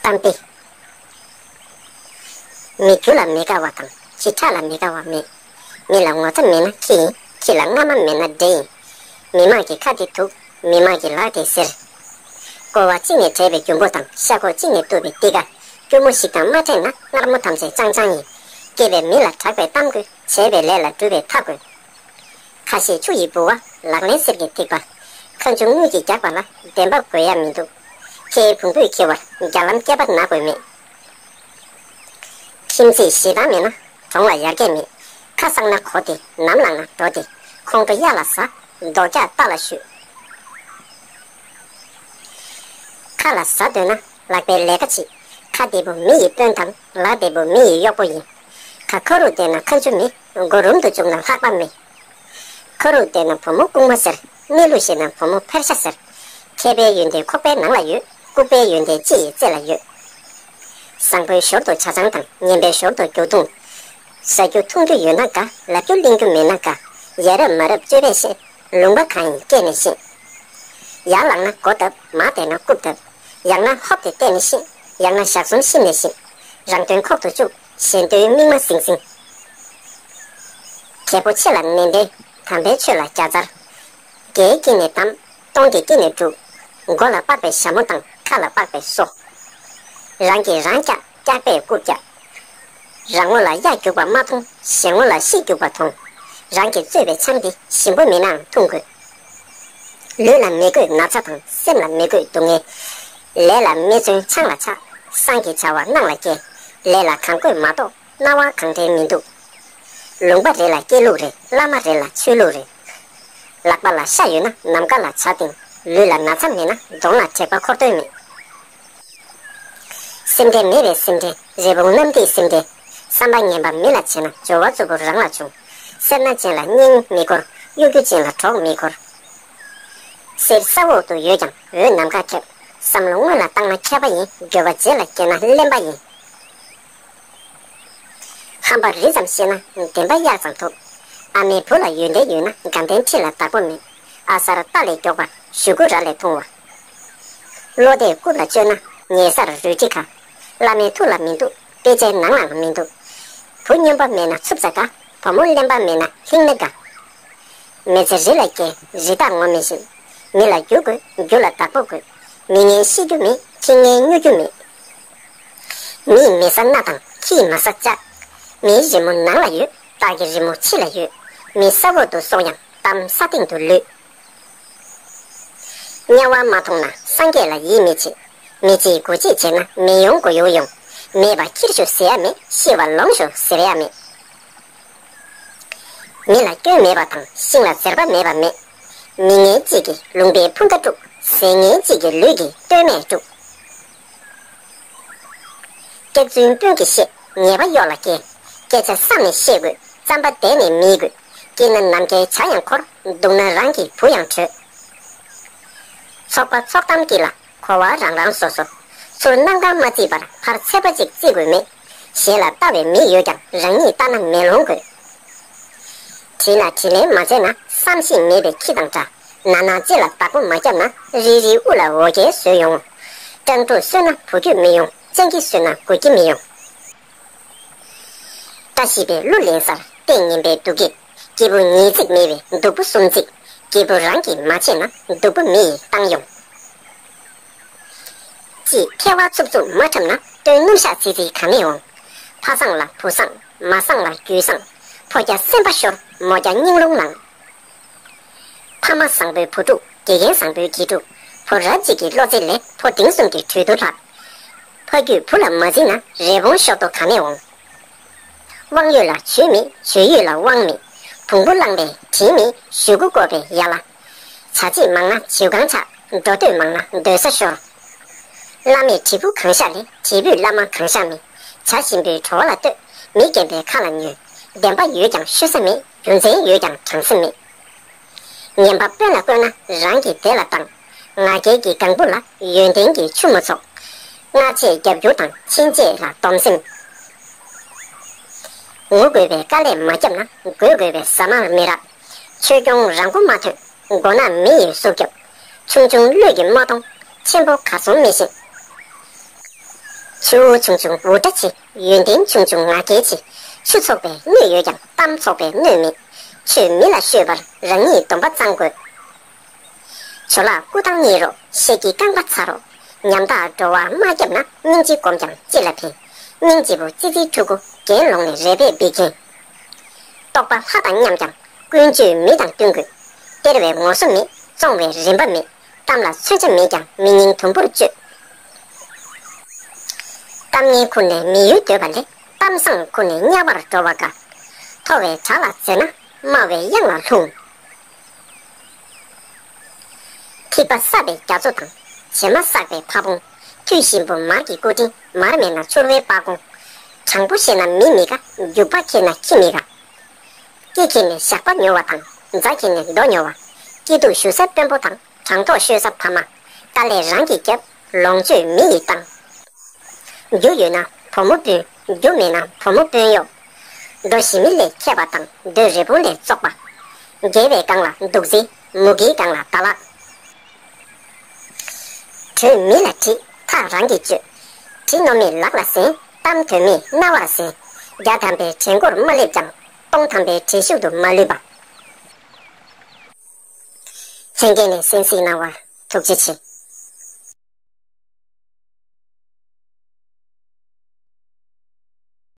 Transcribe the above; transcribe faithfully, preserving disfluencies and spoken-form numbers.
གཏམ་དཔེ། མི་རྒྱུ་ལ་མི་དགའ་བ་དང་ཁྱི་ཁྲག་ལ་མི་དགའ་བ་མེད། མི་ལ་ངོ་ཚ་མེད་ན་ཁྱི་ཡིན། ཁྱི་ལ་རྔ་མ་མེད་ན་འདྲེ་ཡིན། མི་དམངས་ཀྱི་ཁ་དེ་དུག་མི་དམངས་ཀྱི་ལག་དེ་གཟེར། ཀོ་བ་གཅིག་ནས་བྲེས་པའི་རྒྱུན་པོ་དང་ཤ་ཁོག་གཅིག་ནས་གཏུབས་པའི་ཏི་ཀ་སྐྱུར་མོ་ཞིག་དང་མ་འཕྲད་ན་མངར་མོ་ཐམས་ཅད་ཅང་ཅང་ཡིན། སྐྱེས་པའི་མི་ལ་གྲགས་པའི་གཏམ་དགོས། བྱས་པའི་ལས་ལ་སྒྲུབ་པའི་མཐའ་དགོས། ཁ་ཞེ་ཆུ་ཡི་ལྦུ་བ་ལག་ལེན་གསེར་གྱི་ཐིགས་པ། ཁ་མཆུ་དངུལ་གྱིས་རྒྱག་པ་ལ་བདེན་པ་དགོས་ཡ་མི་འདུག་ཁའི་བོང་བུས་འཁྱེར་བར་རྒྱ་ལམ་སྐེད་པ་ན་དགོས་མེད། ཁྱིམ་མཚེས་ཞེ་སྡང་མེད་ན་གྲོང་ལ་ཡར་རྒྱས་མེད། ཁ་གསང་ན་གོ་སྟེ་ནམ་ལངས་ན་འགྲོ་སྟེ་ཁོང་ཁྲོ་གཡའ་ལ་ཟ། རྡོག་རྒྱག་རྟ་ལ་གཞུས། ཁ་ལ་ཟ་འདོད་ན་ལག་པའི་ལས་ཀ་བྱེད། ཁ་བདེ་པོ་མི་ཡི་དཔོན་དང་ལག་བདེ་པོ་མི་ཡི་གཡོག་པོ་ཡིན། ཁ་ཁ་རུ་བསྡད་ན་ཁ་མཆུ་མེད། མགོ་རུམ་དུ་བཅུག་ན་ལྷགས་པ་མེད། ཁ་རུ་བསྡད་ན་བུ་མོ་ལྐུགས་མ་ཟེར། གནས་ལུགས་ཤེས་ན་བུ་མོ་ཕལ་ཤ་ཟེར། མཁས་པའི་ཡོན་ཏན་ཁོག་པའི་ནང་ལ་ཡོད། ལྐུགས་པའི་ཡོན་ཏན་ལྕེ་ཡི་རྩེ་ལ་ཡོད། བཟང་པོའི་ཞོར་དུ་ཇ་ཆང་དང་ངན་པའི་ཞོར་དུ་རྒྱུ་དུང་། ཟ་རྒྱུ་འཐུང་རྒྱུ་ཡོད་ན་དགའ། ལབ་རྒྱུ་གླེང་རྒྱུ་མེད་ན་དགའ། ཡ་རབས་མ་རབས་སྤྱོད་པས་ཤེས། ལུང་པ་གང་ཡིན་སྐད་ནས་ཤེས། ཡར་ལངས་ན་མགོ་བརྡབ། མར་བསྡད་ན་རྐུབ་བརྡབ། ཡང་ན་ཧོབ་སྟེ་བལྟས་ནས་ཤེས། ཡང་ན་ཞག་གསུམ་ཤི་ནས་ཤེས། རང་དོན་ཁོག་ཏུ་བཅུག་གཞན་དོན་མིག་མ་ཟིང་ཟིང་། རྒྱལ་པོ་ཆེ་ལ་ནན་ཏན། དམ་པའི་ཆོས་ལ་བརྒྱ་རྩར། བརྒྱའི་དཀྱིལ་ནས་བསྡམས། སྟོང་གི་དཀྱིལ་ནས་སྒྲུག་མགོ་ལ་དཔག་པའི་ཞྭ་མོ་དང་ཁ་ལ་དཔག་པའི་སོ། རང་གིས་རང་བཀྱག་བཀྱག་པས་རྐུབ་བཀྱག་རང་ངོ་ལ་གཡའ་རྒྱུག་པ་མ་མཐོང་། གཞན་ངོ་ལ་ཤིག་རྒྱུག་པ་མཐོང་། རང་གིས་བཙོས་པའི་ཆང་དེ་ཞིམ་པོ་མིན་ནའང་འཐུང་དགོས། ལུས་ལ་མི་དགོས་ན་ཚ་དང་སེམས་ལ་མི་དགོས་སྡུག་བསྔལ། ལས་ལ་མི་བརྩོན་ཆང་ལ་ཆགས། བསང་གི་བྱ་བ་སྣང་ལ་སྐྱེ། ལས་ལ་གང་དགོས་མ་གཏོགས་སྣང་བ་གང་དྲན་མི་འདུག་ལུང་པ་རེ་ལ་སྐྱེས་ལུགས་རེ། བླ་མ་རེ་ལ་ཆོས་ལུགས་རེ། ལག་པ་ལ་ཤ་ཡོད་ན་ནམ་མཁའ་ལ་བྱ་བཏིང་། ལུས་ལ་ན་ཚ་མེད་ན་གདོང་ལ་དྲེག་པ་འཁོར་དོན་མེད། སེམས་ཁྲལ་མེད་པའི་སེམས་ཁྲལ། རི་བོང་གནམ་ལྡིང་སེམས་ཁྲལ། བསམ་པ་ངན་པ་མི་ལ་བྱས་ན་འབྱོར་བ་རྩུབ་པོ་རང་ལ་འབྱུང་། སེར་སྣ་ཅན་ལ་གཉེན་མི་འཁོར། གཡོ་སྒྱུ་ཅན་ལ་གྲོགས་མི་འཁོར། གསེར་ས་འོག་ཏུ་ཡོད་ཀྱང་འོད་ནམ་མཁའ་ཁྱབ། བསམ་བློ་སྔོན་ལ་བཏང་ན་མཁས་པ་ཡིན། འགྱོད་པ་རྗེས་ལ་སྐྱེས་ན་གླེན་པ་ཡིན། ཧམ་པ་རི་ཙམ་བཤད་ན་བདེན་པ་གཡག་ཙམ་ཐོབ། ཨ་མའི་བུ་ལ་ཡོན་ཏན་ཡོད་ན་དགའ་ལྡན་ཁྲི་ལ་བདག་པོ་མེད། ཨ་གསར་རྟ་ལས་མགྱོགས་པ་གཞུ་གུ་ར་ལས་ཐུང་བ། བློ་གཏད་རྐུབ་ལ་བཅོལ་ན་ཉེ་སར་རུལ་དྲི་ཁ། བླ་མའི་ཐུགས་ལ་མི་འདུག་དཔེ་ཆའི་ནང་ལའང་མི་འདུག་བུ་སྨྱོན་པ་མེད་ན་འཚུབ་ཙག་དགའ། བུ་མོ་གླེན་པ་མེད་ན་ལྷིང་ནས་དགའ། མི་ཚེ་རི་ལ་སྐྱེལ་རི་དྭགས་ངོ་མི་ཤེས། མི་ལ་རྒྱུ་དགོས་རྒྱུ་ལ་བདག་པོ་དགོས། མི་ངན་ཤི་རྒྱུ་མེད་ཁྱི་ངན་སྨྱོ་རྒྱུ་མེད། མི་ཡི་མི་ས་སྣ་དང་ཁྱི་ཡི་མ་ས་ལྕགས། མིའི་རི་མོ་ནང་ལ་ཡོད། སྟག་གི་རི་མོ་ཕྱི་ལ་ཡོད། མི་ས་འོག་ཏུ་སོང་ཡང་གཏམ་ས་སྟེང་དུ་ལུས། དམྱལ་བ་མ་མཐོང་ན་སངས་རྒྱས་ལ་ཡིད་མི་ཆེས། མི་གཅིག་དགུ་གཅིག་བྱས་ན་མི་ཡོང་དགུ་ཡོང་ཡོང་། མེད་པ་ཁྱེར་ཤོག་ཟེར་ཡ་མེད། ཤི་བ་ལོངས་ཤོག་ཟེར་ཡ་མེད། མི་ལ་སྐྱོན་མེད་པ་དང་ཤིང་ལ་ཟེར་པ་མེད་པ་མེད། མི་ངན་གཅིག་གིས་ལུང་པའི་ཕུ་མདའ་དཀྲུགས། ཟས་ངན་གཅིག་གིས་ལུས་ཀྱི་སྟོད་སྨད་དཀྲུགས། སྐྱག་རྫུན་སྤུན་གྱིས་བཤད་ཉེས་པ་གཡོག་ལ་སྐྱེལ། སྐད་ཆ་བསམ་ནས་བཤད་དགོས། རྩམ་པ་བསྡད་ནས་མིད་དགོས། སྐྱིད་ན་ནམ་མཁའི་བྱ་ཡང་འཁོར། སྡུག་ན་རང་གི་བུ་ཡང་བྲོས། ཚོགས་པ་ཚོགས་གཏམ་གྱི་ལ་གོ་བ་རང་རང་སོ་སོ། ཚུར་གནམ་གང་མ་བརྩིས་པར་ཕར་ཚད་པ་གཅིག་བརྩི་དགོས་མེད། གཞན་ལ་ལྟ་བའི་མིག་ཡོད་ཀྱང་རང་ཉིད་ལྟ་ན་མེ་ལོང་དགོས། དྲིས་ལ་དྲིས་ལན་མ་བྱས་ན་བསམ་ཤེས་མེད་པའི་ཁྱི་དང་འདྲ། ན་ན་ལྕེ་ལ་བདག་པོ་མ་བརྒྱབ་ན་རིལ་རིལ་དབུ་ལ་འོ་བརྒྱལ་བཟོས་ཡོང་། སྤྲང་ཕྲུག་གསོད་ན་བུ་རྒྱུད་མི་ཡོང་། སྤྱང་ཀི་གསོད་ན་མགོ་སྐྱེས་མི་ཡོང་། བཀྲ་ཤིས་པའི་གླུ་ལེན་སར་ལྟས་ངན་པའི་སྡུག་སྐད། སྐྱིད་པོ་ཉིས་བརྩེགས་མེད་པའི་སྡུག་པོ་གསུམ་བརྩེགས། སྐྱིད་པོ་རང་གིས་མ་བྱས་ན་སྡུག་པོ་མི་ཡིས་བཏང་ཡོང་། ཅེས་ཐལ་བ་འཚུབ་འཚུབ་མ་འཁྲབ་ན་སྟོན་སྣུམ་ཞག་ཚིལ་ཚིལ་ག་ནས་འོང་། ཕ་བཟང་ལ་བུ་བཟང་མ་བཟང་ལ་རྒྱུད་བཟང་། ཕོ་རྒྱ་སེམས་པ་ཤོར་མོ་རྒྱ་སྙིང་རླུང་ལངས། ཕ་མ་བཟང་པོའི་བུ་ཕྲུག་དགེ་རྒན་བཟང་པོའི་དགེ་ཕྲུག་ཕོ་རབ་གཅིག་གི་བློ་རྩེ་ལས་ཕོ་འབྲིང་གསུམ་གྱི་གྲོས་བསྡུར་ལྷག་ཕ་རྒྱུད་བུ་ལ་མ་བརྩིས་ན་རི་བོང་གཤོག་རྡོ་ག་ནས་འོང་། དབང་ཡོད་ལ་ཇུས་མེད་ཇུས་ཡོད་ལ་དབང་མེད། བོང་བུ་བླངས་པས་དྲིན་མེད་གཞུ་གུ་བཀོག་པའི་ཡ་ལ། བྱ་བྱེད་མང་ན་བྱིའུ་གང་ཆགས། འགྲོ་སྡོད་མང་ན་སྡོད་ས་ཤོར། བླ་མས་དྲིལ་བུ་གང་བཞག་མེད། དྲིལ་བུས་བླ་མ་གང་བཞག་མེད། བྱ་ཞིམ་པོའི་བྲོ་བ་ལ་ལྟོས། མི་རྒན་པའི་ཁ་ལ་ཉོན། བདེན་པ་ཡོད་ཀྱང་ཤོད་ས་མེད། རྒྱུ་མཚན་ཡོད་ཀྱང་དྲང་ས་མེད། ངན་པ་དཔོན་ལ་བསྐོས་ན་རང་གི་སྡེ་ལ་བཏང་། ང་རྒྱལ་གྱི་གང་བུ་ལ་ཡོན་ཏན་གྱི་ཆུ་མོ་ཚོགས། སྔར་ཆད་རྒྱབ་སྐྱུར་དང་ཕྱིན་ཆད་ལ་སྡོམ་སེམས། ངུ་དགོས་པའི་དཀའ་ལས་མ་བརྒྱབ་ན་དགོད་དགོས་པའི་ཟ་མ་མི་རག་ཆོས་སྐྱོང་རང་མགོ་མ་ཐོན། མགོ་ནག་མི་ཡི་སྲོག་སྐྱོབ། ཆུང་ཆུང་བློས་ཀྱིས་མ་གཏོང་། ཆེན་པོ་གར་སོང་མི་ཤེས། ཆུ་བོ་ཆུང་ཆུང་འུར་སྒྲ་ཆེ། ཡོན་ཏན་ཆུང་ཆུང་ང་རྒྱལ་ཆེ། ཆུ་ཚོགས་པའི་སྣོད་ཡོད་ཀྱང་གཏམ་ཚོགས་པའི་སྣོད་མེད། ཆོས་མི་ལ་ཤོད་པར་རང་ཉིད་སྡོམ་པ་གཙང་དགོས། ཇོ་ལགས་སྐུ་ཐང་རྙེད་རོགས། ཤེལ་གྱི་རྐང་པ་ཚ་རོགས། ཉམ་ཐག་འགྲོ་བ་མ་བརྒྱབ་ན། སྙིང་རྗེ་སྒོམ་ཀྱང་ཅི་ལ་ཕན། སྙིང་རྗེ་བོ་ཙི་ཙིའི་ཕྲུ་གུ། རྒན་ལོང་ནས་རེ་བས་འབིག་མཁན། རྟོག་པ་ལྷ་དང་མཉམ་ཀྱང་། ཀུན་སྤྱོད་མི་དང་བསྟུན་དགོས། སྟེར་བའི་ངོ་སོ་མེད། བཙོང་བའི་རིན་པ་མེད། གཏམ་ལ་མཚོན་ཆ་མེད་ཀྱང་མི་སྙིང་དུམ་བུར་གཅོད། གཏམ་ངན་ཁུར་ནས་མི་ཡུལ་སྡོད་པ་ལས། གཏམ་བཟང་ཁུར་ནས་དམྱལ་བར་འགྲོ་བ་དགའ། མཐོ་བའི་བྲག་ལ་འཛེགས་ན། དམའ་བའི་གཡང་ལ་ལྷུང་། ཐིགས་པ་བསགས་པའི་རྒྱ་མཚོ་དང་། བྱེ་མ་བསགས་པའི་ཕ་བོང་། མཐུ་ཞིམ་པོ་མར་གྱི་སྐུ་དྲིན། མར་མེད་ན་ཕྱུར་བའི་སྤ་བོང་། དྲང་པོ་བཤད་ན་མི་མི་དགའ། རྒྱུག་པ་འཁྱེར་ན་ཁྱི་མི་དགའ། སྐེ་འཁྱེར་ནས་ཞགས་པ་ཉོ་བ་དང་། རྫ་འཁྱེར་ནས་རྡོ་ཉོ་བ། སྐྱིད་སྡུག་ཞུ་ས་དཔོན་པོ་དང་། གྲངས་ཐོ་ཤོད་ས་ཕ་མ། དཀའ་ལས་རང་གིས་བརྒྱབ། ལོངས་སྤྱོད་མི་ཡིས་བཏང་། རྒྱུ་ཡོད་ན་བུ་མོ་སྤུན། རྒྱུ་མེད་ན་བུ་མོ་དཔོན་གཡོག། རྡོ་ཞི་མི་ལས་མཁས་པ་དང་། རྡོའི་རི་བོང་ལས་བཙོག་པ། རྒྱལ་བའི་སྒང་ལ་འདུག་རྫི། མུ་གེའི་སྒང་ལ་ད་ལག། གྲོས་མི་ལ་དྲིས། ཐག་རང་གིས་གཅོད། གྲི་རྣོ་མེད་ལག་ལ་ཟིན། གཏམ་དོན་མེད་རྣ་བར་ཟིན། བརྒྱ་ཐམ་པའི་གྲལ་མགོར་མ་སླེབས་ཀྱང་། སྟོང་ཐམ་པའི་གྲལ་གཞུག་ཏུ་མ་ལུས་པ། ལྷན་རྒྱས་ནས་གསན་གཟིགས་གནང་བར་ཐུགས་རྗེ་ཆེ།